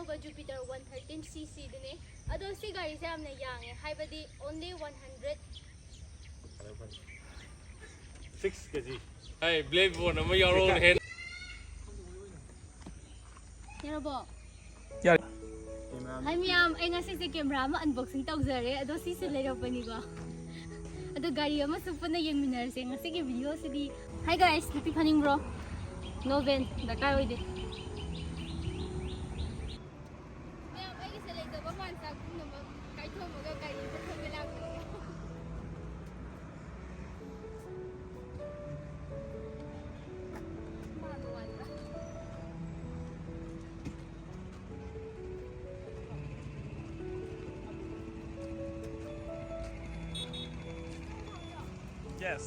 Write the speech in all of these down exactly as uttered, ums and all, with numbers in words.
ꯑꯅꯧꯕ Jupiter one thirteen C C ꯗꯨꯅꯦ꯫ ꯑꯗꯣ ꯁꯤ ꯒꯥꯔꯤꯁꯦ ꯌꯥꯝꯅ ꯌꯥꯡꯉꯦ, ꯍꯥꯏꯕꯗꯤ only one hundred꯫ Six K G. ꯍꯥꯏ, ꯕ꯭ꯂꯦꯛ ꯕꯣꯟ ꯑꯃ ꯌꯥꯎꯔꯛꯑꯣꯅꯦ꯫ ꯌꯥꯔꯕꯣ? ꯌꯥꯔꯦ꯫ ꯍꯥꯏ ꯃꯌꯥꯝ, ꯑꯩ ꯉꯁꯤꯁꯦ ꯀꯦꯃꯦꯔꯥ ꯑꯃ unboxing ꯇꯧꯖꯔꯦ, ꯑꯗꯣ ꯁꯤꯁꯦ ꯂꯩꯔꯛꯄꯅꯤꯀꯣ꯫ ꯑꯗꯣ ꯒꯥꯔꯤ ꯑꯃꯁꯨ ꯄꯨꯟꯅ ꯌꯦꯡꯃꯤꯟꯅꯔꯁꯦ ꯉꯁꯤꯒꯤ video ꯁꯤꯗꯤ꯫ Hi guys, ꯅꯨꯄꯤ ꯐꯥꯅꯤꯡꯕ꯭ꯔꯣ? No van ꯗꯔꯀꯥꯔ ꯑꯣꯏꯗꯦ꯫ ꯃꯌꯥꯝ ꯑꯩꯒꯤꯁꯦ ꯂꯩꯇꯕ ꯃꯥꯟ ꯆꯥꯛ ꯄꯨꯝꯅꯃꯛ ꯀꯥꯏꯊꯣꯛꯑꯒ ꯒꯥꯔꯤ ꯑꯃ ꯊꯧꯒꯦ ꯂꯥꯛꯄꯅꯦ꯫ ꯃꯥꯟꯕꯨ ꯃꯥꯟꯕ꯭ꯔꯥ? Yes.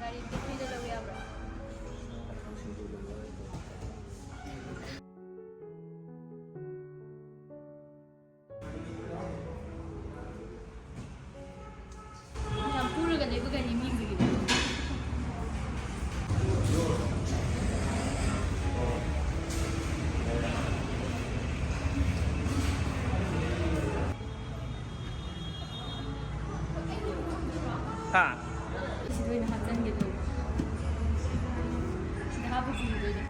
ꯒꯥꯔꯤ batteryꯗ ꯂꯧ ꯌꯥꯕ꯭ꯔꯥ? ꯌꯥꯝ ꯄꯨꯔꯒ ꯂꯩꯕ ꯒꯥꯔꯤ ꯃꯤꯒꯤꯗꯤ꯫ ꯍꯥ? ꯁꯤꯗ ꯑꯣꯏꯅ ꯍꯥꯞꯆꯤꯟꯒꯦ ꯇꯧꯕ꯫ ꯁꯤꯗ ꯍꯥꯞꯄ ꯆꯤꯡꯗꯣꯏꯅꯦ꯫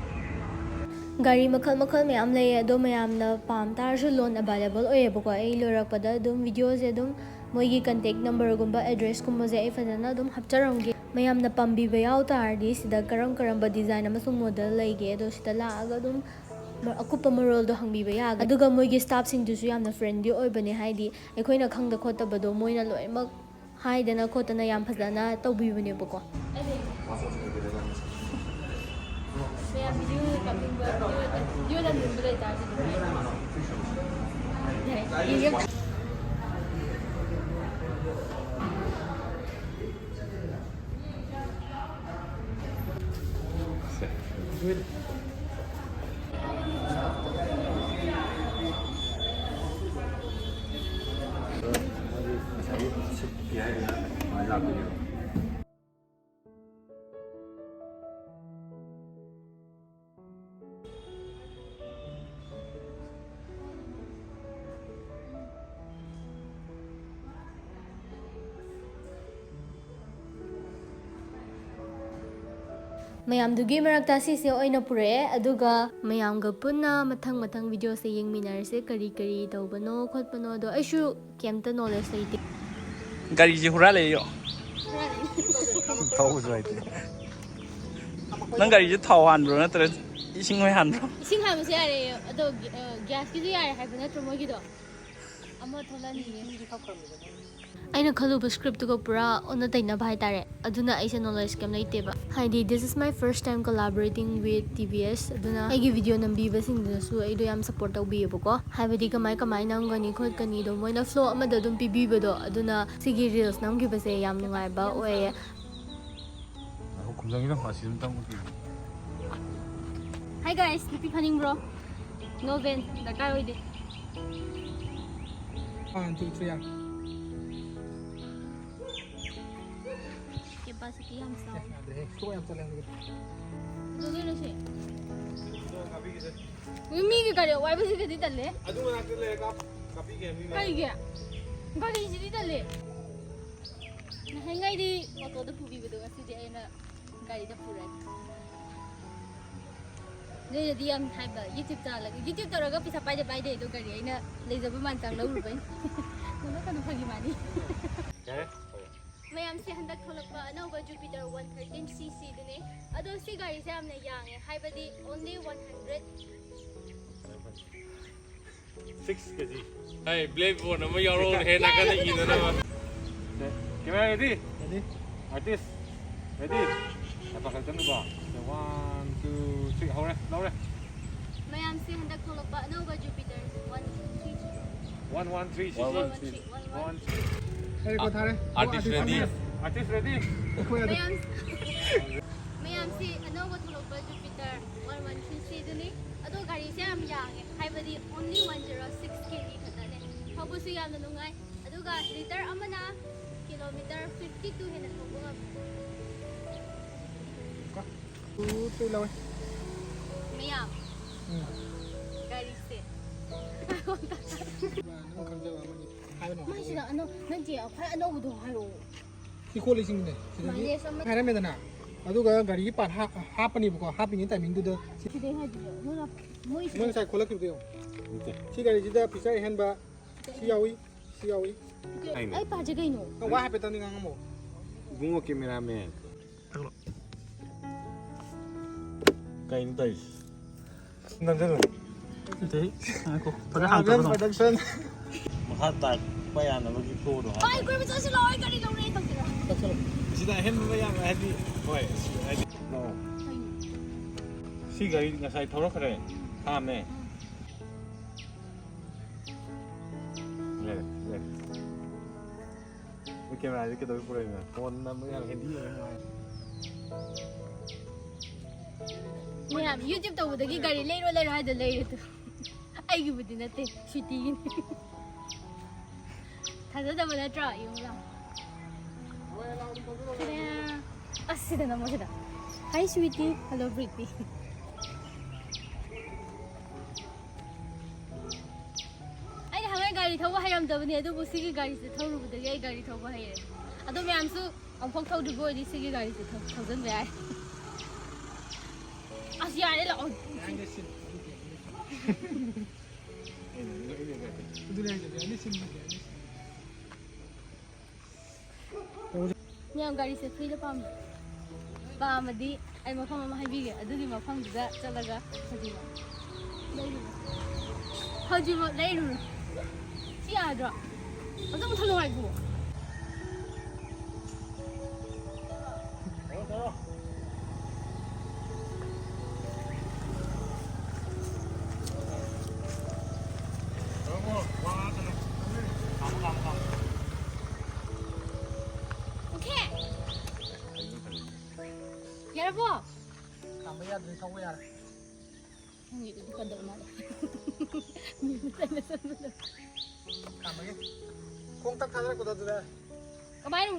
ꯒꯥꯔꯤ ꯃꯈꯜ ꯃꯈꯜ ꯃꯌꯥꯝ ꯂꯩꯌꯦ, ꯑꯗꯣ ꯃꯌꯥꯝꯅ ꯄꯥꯝ ꯇꯥꯔꯁꯨ loan available ꯑꯣꯏꯌꯦꯕꯀꯣ꯫ ꯑꯩ ꯂꯣꯏꯔꯛꯄꯗ ꯑꯗꯨꯝ videoꯁꯦ ꯑꯗꯨꯝ ꯃꯣꯏꯒꯤ contact numberꯒꯨꯝꯕ addressꯀꯨꯝꯕꯁꯦ ꯑꯩ ꯐꯖꯅ ꯑꯗꯨꯝ ꯍꯥꯞꯆꯔꯝꯒꯦ꯫ ꯃꯌꯥꯝꯅ ꯄꯥꯝꯕꯤꯕ ꯌꯥꯎ ꯇꯥꯔꯗꯤ ꯁꯤꯗ ꯀꯔꯝ ꯀꯔꯝꯕ design ꯑꯃꯁꯨꯡ model ꯂꯩꯒꯦ, ꯑꯗꯣ ꯁꯤꯗ ꯂꯥꯛꯑꯒ ꯑꯗꯨꯝ ꯑꯀꯨꯞꯄ ꯃꯔꯣꯜꯗꯣ ꯍꯪꯕꯤꯕ ꯌꯥꯒꯅꯤ꯫ ꯑꯗꯨꯒ ꯃꯣꯏꯒꯤ staffꯁꯤꯡꯗꯨꯁꯨ ꯌꯥꯝꯅ friendly ꯑꯣꯏꯕꯅꯦ, ꯍꯥꯏꯗꯤ ꯑꯩꯈꯣꯏꯅ ꯈꯪꯗ ꯈꯣꯠꯇꯕꯗꯣ ꯃꯣꯏꯅ ꯂꯣꯏꯅꯃꯛ ꯍꯥꯏꯗꯅ ꯈꯣꯠꯇꯅ ꯌꯥꯝ ꯐꯖꯅ ꯇꯧꯕꯤꯕꯅꯦꯕꯀꯣ꯫ ꯃꯌꯥꯝ video ꯀꯥꯞꯅꯤꯡꯕ, video, video ꯅꯝꯅꯤꯡꯕ ꯂꯩꯇꯥꯔꯗꯤ ꯑꯗꯨꯝ ꯍꯥꯏꯔꯛꯑꯣ꯫ ꯌꯥꯔꯦ, ꯌꯦꯡꯒꯦ꯫ ꯃꯌꯥꯝꯗꯨꯒꯤ ꯃꯔꯛꯇ ꯁꯤꯁꯦ ꯑꯣꯏꯅ ꯄꯨꯔꯛꯑꯦ, ꯑꯗꯨꯒ ꯃꯌꯥꯝꯒ ꯄꯨꯟꯅ ꯃꯊꯪ ꯃꯊꯪ ꯚꯤꯗꯤꯑꯣꯁꯦ ꯌꯦꯡꯃꯤꯟꯅꯔꯁꯦ, ꯀꯔꯤ ꯀꯔꯤ ꯇꯧꯕꯅꯣ ꯈꯣꯠꯄꯅꯣ꯫ ꯑꯗꯣ ꯑꯩꯁꯨ ꯀꯩꯝꯇ ꯅꯣꯂꯦꯖ ꯂꯩꯇꯦ꯫ ꯒꯥꯔꯤꯁꯦ ꯍꯨꯔꯥꯜꯂꯦꯌꯣ꯫ ꯊꯧꯕꯁꯨ ꯍꯩꯇꯦ꯫ ꯅꯪ ꯒꯥꯔꯤꯁꯦ ꯊꯥꯎ ꯍꯥꯟꯕ꯭ꯔꯣ, ꯅꯠꯇ꯭ꯔꯒ ꯏꯁꯤꯡ ꯑꯣꯏ ꯍꯥꯟꯕ꯭ꯔꯣ? ꯏꯁꯤꯡ ꯍꯥꯟꯕꯁꯨ ꯌꯥꯔꯦ꯫ ꯑꯗꯣ ꯒ꯭ꯌꯥꯁꯀꯤꯁꯨ ꯌꯥꯔꯦ ꯍꯥꯏꯕ ꯅꯠꯇ꯭ꯔꯣ ꯃꯣꯏꯒꯤꯗꯣ? ꯑꯃ ꯊꯣꯛꯂꯛꯑꯅꯤꯌꯦ꯫ ꯑꯩꯅ ꯈꯜꯂꯨꯕ ꯁ꯭ꯀ꯭ꯔꯤꯞꯇꯨꯒ ꯄꯨꯔꯥ ꯑꯣꯟꯅ ꯇꯩꯅꯕ ꯍꯥꯏꯇꯥꯔꯦ꯫ ꯑꯗꯨꯅ ꯑꯩꯁꯦ ꯅꯣꯂꯦꯖ ꯀꯩꯝ ꯂꯩꯇꯦꯕ꯫ ꯍꯥꯏꯗꯤ, this is my first time collaborating with T V S, ꯑꯗꯨꯅ ꯑꯩꯒꯤ ꯚꯤꯗꯤꯑꯣ ꯅꯝꯕꯤꯕꯁꯤꯡꯗꯨꯅꯁꯨ ꯑꯩꯗꯣ ꯌꯥꯝ ꯁꯞꯄꯣꯔꯠ ꯇꯧꯕꯤꯌꯦꯕꯀꯣ꯫ ꯍꯥꯏꯕꯗꯤ, ꯀꯃꯥꯏ ꯀꯃꯥꯏ ꯅꯝꯒꯅꯤ ꯈꯣꯠꯀꯅꯤꯗꯣ ꯃꯣꯏꯅ ꯐ꯭ꯂꯣ ꯑꯃꯗ ꯑꯗꯨꯝ ꯄꯤꯕꯤꯕꯗꯣ꯫ ꯑꯗꯨꯅ ꯁꯤꯒꯤ ꯔꯤꯜꯁ ꯅꯝꯈꯤꯕꯁꯦ ꯌꯥꯝ ꯅꯨꯡꯉꯥꯏꯕ ꯑꯣꯏꯌꯦ꯫ ꯉꯥꯏꯈꯣ, ꯈꯨꯝꯖꯪꯒꯤꯗꯣ ꯑꯁꯤ ꯑꯗꯨꯝ ꯇꯝꯃꯛꯀꯦ꯫ Hi guys, ꯅꯨꯄꯤ ꯐꯥꯅꯤꯡꯕ꯭ꯔꯣ? No van ꯗꯔꯀꯥꯔ ꯑꯣꯏꯗꯦ꯫ One, two, three, ꯌꯥ꯫ Capacity ꯌꯥꯝ ꯆꯥꯎ꯫ ꯌꯥꯗ꯭ꯔꯦꯍꯦ, ꯁ꯭ꯂꯣ ꯌꯥꯝ ꯆꯠꯂꯦ ꯍꯧꯖꯤꯛ꯫ ꯀꯩꯗꯧꯗꯣꯏꯅꯣ ꯁꯤ? ꯃꯤꯒꯤ ꯒꯥꯔꯤ ꯑꯋꯥꯏꯕꯁꯤꯒꯗꯤ ꯇꯜꯂꯦ꯫ ꯑꯗꯨ ꯃꯅꯥꯛꯇ ꯂꯩꯔꯒ ꯀꯥꯞꯄꯤꯒꯦ ꯃꯤ ꯃꯌꯥꯝ꯫ ꯀꯩꯒꯤ? ꯒꯥꯔꯤꯁꯤꯗꯤ ꯇꯜꯂꯦ꯫ ꯅꯍꯥꯟꯉꯩꯗꯤ ꯑꯣꯇꯣꯗ ꯄꯨꯕꯤꯕꯗꯣ, ꯉꯁꯤꯗꯤ ꯑꯩꯅ ꯒꯥꯔꯤꯗ ꯄꯨꯔꯅꯤ꯫ ꯅꯣꯏꯅꯗꯤ ꯌꯥꯝ ꯍꯥꯏꯕ, YouTube ꯆꯥꯜꯂꯒ, YouTube ꯇꯧꯔꯒ ꯄꯩꯁꯥ ꯄꯥꯏꯗꯦ ꯄꯥꯏꯗꯦ, ꯑꯗꯣ ꯒꯥꯔꯤ ꯑꯩꯅ ꯂꯩꯖꯕ ꯃꯥꯟ ꯆꯥꯡ ꯂꯧꯔꯨꯕꯩ꯫ ꯅꯣꯡꯃ ꯀꯩꯅꯣ ꯐꯥꯒꯤ ꯃꯥꯅꯤ꯫ ꯌꯥꯔꯦ꯫ ꯃꯌꯥꯝꯁꯦ ꯍꯟꯗꯛ ꯊꯣꯛꯂꯛꯄ ꯑꯅꯧꯕ Jupiter one thirteen C C ꯗꯨꯅꯦ꯫ ꯑꯗꯣ ꯁꯤ ꯒꯥꯔꯤꯁꯦ ꯌꯥꯝꯅ ꯌꯥꯡꯉꯦ, ꯍꯥꯏꯕꯗꯤ only one hundred꯫ Six K G꯫ ꯑꯩ blackboard ꯑꯃ ꯌꯥꯎꯔꯛꯑꯣꯅꯦ, ꯍꯦ ꯅꯥꯀꯟꯗ ꯏꯅꯅꯕ꯫ Camera ready? Ready. Artist, ready? ꯄꯥꯈꯠꯀꯅꯨꯀꯣ꯫ One, two, three, ꯍꯧꯔꯦ, ꯂꯧꯔꯦ꯫ ꯃꯌꯥꯝꯁꯦ ꯍꯟꯗꯛ ꯊꯣꯛꯂꯛꯄ ꯑꯅꯧꯕ Jupiter one three꯫ One one three C C꯫ One one three, one one three꯫ One three꯫ ꯑꯩ ꯔꯦꯀꯣꯔꯗ ꯊꯥꯔꯦ꯫ Artist ready? Artist ready? ꯑꯩꯈꯣꯏ ꯑꯗꯨꯝ ꯃꯌꯥꯝ, ꯃꯌꯥꯝꯁꯤ ꯑꯅꯧꯕ ꯊꯣꯛꯂꯛꯄ Jupiter one one three C ꯗꯨꯅꯤ꯫ ꯑꯗꯣ ꯒꯥꯔꯤꯁꯦ ꯌꯥꯝ ꯌꯥꯡꯉꯦ, ꯍꯥꯏꯕꯗꯤ only one zero six K G ꯈꯛꯇꯅꯦ꯫ ꯊꯧꯕꯁꯨ ꯌꯥꯝꯅ ꯅꯨꯡꯉꯥꯏ꯫ ꯑꯗꯨꯒ ꯂꯤꯇꯔ ꯑꯃꯅ K ꯀꯤꯂꯣꯃꯤꯇꯔ ꯐꯤꯐꯇꯤ ꯇꯨ ꯍꯦꯟꯅ ꯊꯧꯕ ꯉꯝꯃꯤ꯫ ꯇꯨ ꯇꯨ ꯂꯧꯋꯦ꯫ ꯃꯌꯥꯝ, ꯎꯝ꯫ ꯒꯥꯔꯤꯁꯦ꯫ ꯅꯪ ꯈꯪꯖꯕ ꯑꯃꯗꯤ ꯍꯥꯏꯕ ꯅꯨꯡꯉꯥꯏꯇꯦ꯫ ꯃꯥꯏꯁꯤꯗ ꯑꯅꯧ-, ꯅꯪ ꯆꯦ ꯈ꯭ꯋꯥꯏ ꯑꯅꯧꯕꯗꯣ ꯍꯥꯏꯔꯛꯑꯣ꯫ ꯁꯤ ꯀꯣꯜꯂꯤꯁꯤꯡꯅꯦ꯫ ꯁꯤꯗꯒꯤ Mileage ꯑꯃ ꯍꯥꯏꯔꯝꯃꯦꯗꯅ꯫ ꯑꯗꯨꯒ ꯒꯥꯔꯤꯒꯤ ꯄꯥꯔꯠ ꯍꯥꯞ-, ꯍꯥꯞꯄꯅꯦꯕꯀꯣ꯫ ꯍꯥꯞꯄꯤꯉꯩ ꯇꯥꯏꯃꯤꯡꯗꯨꯗ ꯁꯤ ꯁꯤꯗꯩ ꯍꯥꯏꯗꯨꯅꯦ꯫ ꯑꯗꯨꯅ ꯃꯣꯏꯁꯤ ꯃꯣꯏ ꯉꯁꯥꯏ ꯈꯣꯠꯂꯛꯈꯤꯕꯗꯣ ꯌꯦꯡꯉꯣ꯫ ꯅꯠꯇꯦ꯫ ꯁꯤ ꯒꯥꯔꯤꯁꯤꯗ ꯐꯤꯆꯔ ꯑꯍꯦꯟꯕ ꯁꯤ ꯌꯥꯎꯏ, ꯁꯤ ꯌꯥꯎꯏ꯫ ꯍꯥꯏꯅꯦ꯫ ꯑꯩ ꯄꯥꯔꯠꯁꯦ ꯀꯩꯅꯣ? ꯅꯪ ꯋꯥ ꯍꯥꯏꯐꯦꯠꯇꯪꯗꯤ ꯉꯥꯡꯉꯝꯃꯣ꯫ ꯏꯕꯨꯡꯉꯣ ꯀꯦꯃꯦꯔꯥꯃꯦꯟ꯫ ꯀꯩꯅꯣ ꯇꯧꯔꯤꯁꯤ? ꯅꯝꯁꯤꯜꯂꯨ꯫ ꯑꯗꯩ ꯉꯥꯏꯈꯣ, ꯐꯖꯅ ꯍꯥꯡꯇꯣꯛꯑꯣ꯫ ꯄ꯭ꯔꯗꯛꯁꯟ꯫ ꯃꯈꯥ ꯇꯥꯛꯄ ꯌꯥꯅꯕꯒꯤ ꯐ꯭ꯂꯣꯗꯣ ꯍꯣꯏ, ꯀꯣꯏꯕ ꯆꯠꯁꯤ ꯂꯥꯛꯑꯣ, ꯑꯩ ꯒꯥꯔꯤ ꯂꯧꯔꯦ ꯇꯧꯁꯤꯔꯣ? ꯁꯤꯗ ꯑꯍꯦꯟꯕ ꯌꯥꯝ ꯍꯥꯏꯗꯤ ꯍꯣꯏ ꯍꯥꯏꯗꯤ ꯂꯥꯛꯑꯣ꯫ ꯁꯤ ꯒꯥꯔꯤ ꯉꯁꯥꯏ ꯊꯧꯔꯛꯈ꯭ꯔꯦ꯫ ꯈꯥꯝꯃꯦ꯫ ꯂꯩꯔꯦ, ꯂꯩꯔꯦ꯫ ꯀꯦꯃꯦꯔꯥꯁꯦ ꯀꯩꯗꯧꯕꯩ ꯄꯨꯔꯛꯏꯅꯣ? ꯐꯣꯟ ꯅꯝꯕ ꯌꯥꯝ ꯍꯦꯟꯗꯤ ꯑꯣꯏꯕ ꯃꯥꯜꯂꯦ꯫ ꯃꯌꯥꯝ YouTube ꯇꯧꯕꯗꯒꯤ ꯒꯥꯔꯤ ꯂꯩꯔꯣ ꯂꯩꯔꯣ ꯍꯥꯏꯗ ꯂꯩꯔꯦ ꯑꯗꯨ꯫ ꯑꯩꯒꯤꯕꯨꯗꯤ ꯅꯠꯇꯦ, ꯁ꯭ꯋꯤꯇꯤꯒꯤꯅꯤ꯫ ꯊꯥꯖꯗꯕ ꯅꯠꯇ꯭ꯔꯣ? ꯌꯦꯡꯉꯨ ꯂꯥꯎ꯫ ꯇꯥꯗꯥ! ꯑꯁ, ꯁꯤꯗ ꯅꯝꯃꯣ, ꯁꯤꯗ꯫ Hi sweetie, hello pretty꯫ ꯑꯩ ꯅꯍꯥꯟꯒꯩ ꯒꯥꯔꯤ ꯊꯧꯕ ꯍꯩꯔꯝꯗꯕꯅꯦ, ꯑꯗꯨꯕꯨ ꯁꯤꯒꯤ ꯒꯥꯔꯤꯁꯦ ꯊꯧꯔꯨꯕꯗꯒꯤ ꯑꯩ ꯒꯥꯔꯤ ꯊꯧꯕ ꯍꯩꯔꯦ꯫ ꯑꯗꯣ ꯃꯌꯥꯝꯁꯨ ꯑꯃꯨꯛꯐꯥꯎ ꯊꯧꯗ꯭ꯔꯤꯕ ꯑꯣꯏꯗꯤ ꯁꯤꯒꯤ ꯒꯥꯔꯤꯁꯦ ꯊꯧ-, ꯊꯧꯖꯤꯟꯕ ꯌꯥꯏ꯫ ꯑꯁ, ꯌꯥꯔꯦ, ꯂꯥꯛꯑꯣ꯫ ꯃꯌꯥꯝ ꯒꯥꯔꯤꯁꯦ ꯐ꯭ꯔꯤꯗ ꯄꯥꯝꯃꯤ꯫ ꯄꯥꯝꯃꯗꯤ ꯑꯩ ꯃꯐꯝ ꯑꯃ ꯍꯥꯏꯕꯤꯒꯦ, ꯑꯗꯨꯒꯤ ꯃꯐꯝꯗꯨꯗ ꯆꯠꯂꯒ ꯍꯧꯖꯤꯛꯃꯛ ꯂꯩꯔꯨꯔꯣ꯫ ꯍꯧꯖꯤꯛꯃꯛ ꯂꯩꯔꯨꯔꯣ꯫ ꯁꯤ ꯌꯥꯗ꯭ꯔꯣ? ꯑꯗꯨꯝ ꯊꯝꯃꯣ ꯍꯥꯏꯕꯨ꯫ Okay. ꯌꯥꯔꯕꯣ? ꯈꯥꯝꯕ ꯌꯥꯗ꯭ꯔꯤ, ꯊꯧꯕ ꯌꯥꯔꯦ꯫ ꯅꯪꯒꯤꯗꯨꯗꯤ ꯀꯟꯗꯧ ꯃꯥꯜꯂꯦ꯫ ꯃꯤ ꯃꯆꯥ ꯃꯆꯥ ꯃꯆꯥ꯫ ꯈꯥꯝꯃꯒꯦ꯫ ꯈꯣꯡ ꯇꯛ ꯊꯥꯗꯔꯛꯄꯗꯣ ꯑꯗꯨꯗ꯫ ꯀꯃꯥꯏꯅ?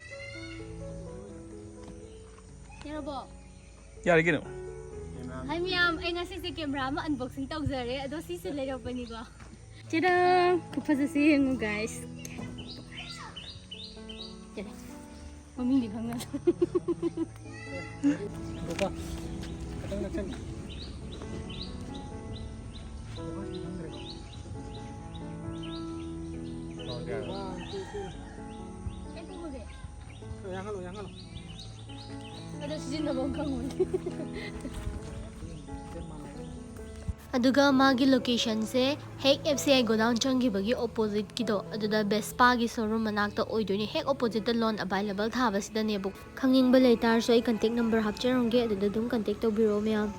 ꯌꯥꯔꯕꯣ? ꯌꯥꯔꯦ ꯀꯩꯅꯣ꯫ ꯍꯥꯏ ꯃꯌꯥꯝ, ꯑꯩ ꯉꯁꯤꯁꯦ ꯀꯦꯃꯦꯔꯥ ꯑꯃ unboxing ꯇꯧꯖꯔꯦ, ꯑꯗꯣ ꯁꯤꯁꯦ ꯂꯩꯔꯛꯄꯅꯤꯀꯣ꯫ ꯆꯦꯗꯪ! ꯈꯨꯐꯖꯁꯦ ꯌꯦꯡꯉꯨ, guys꯫ ꯆꯦꯗꯪ꯫ ꯃꯃꯤꯡꯗꯤ ꯈꯪꯗꯦ꯫ ꯂꯨꯄꯥ ꯈꯤꯇꯪ ꯅꯛꯁꯟ꯫ ꯂꯨꯄꯥ ꯈꯪꯗ꯭ꯔꯦꯀꯣ꯫ One, two, three. ꯀꯩ ꯇꯧꯕꯒꯦ? ꯌꯥꯡꯍꯜꯂꯣ, ꯌꯥꯡꯍꯜꯂꯣ꯫ ꯑꯗꯣ ꯁꯤꯖꯤꯟꯅꯕ ꯑꯃ ꯈꯪꯉꯣꯏ꯫ ꯑꯗꯨꯒ ꯃꯥꯒꯤ locationꯁꯦ ꯍꯦꯛ F C I godown ꯆꯪꯈꯤꯕꯒꯤ oppositeꯀꯤꯗꯣ, ꯑꯗꯨꯗ Vespaꯒꯤ showroom ꯃꯅꯥꯛꯇ ꯑꯣꯏꯗꯣꯏꯅꯦ꯫ ꯍꯦꯛ oppositeꯇ loan available ꯊꯥꯕꯁꯤꯗꯅꯦꯕ꯫ ꯈꯪꯅꯤꯡꯕ ꯂꯩꯇꯥꯔꯁꯨ ꯑꯩ contact number ꯍꯥꯞꯆꯔꯝꯒꯦ, ꯑꯗꯨꯗ ꯑꯗꯨꯝ contact ꯇꯧꯕꯤꯔꯛꯑꯣ ꯃꯌꯥꯝ꯫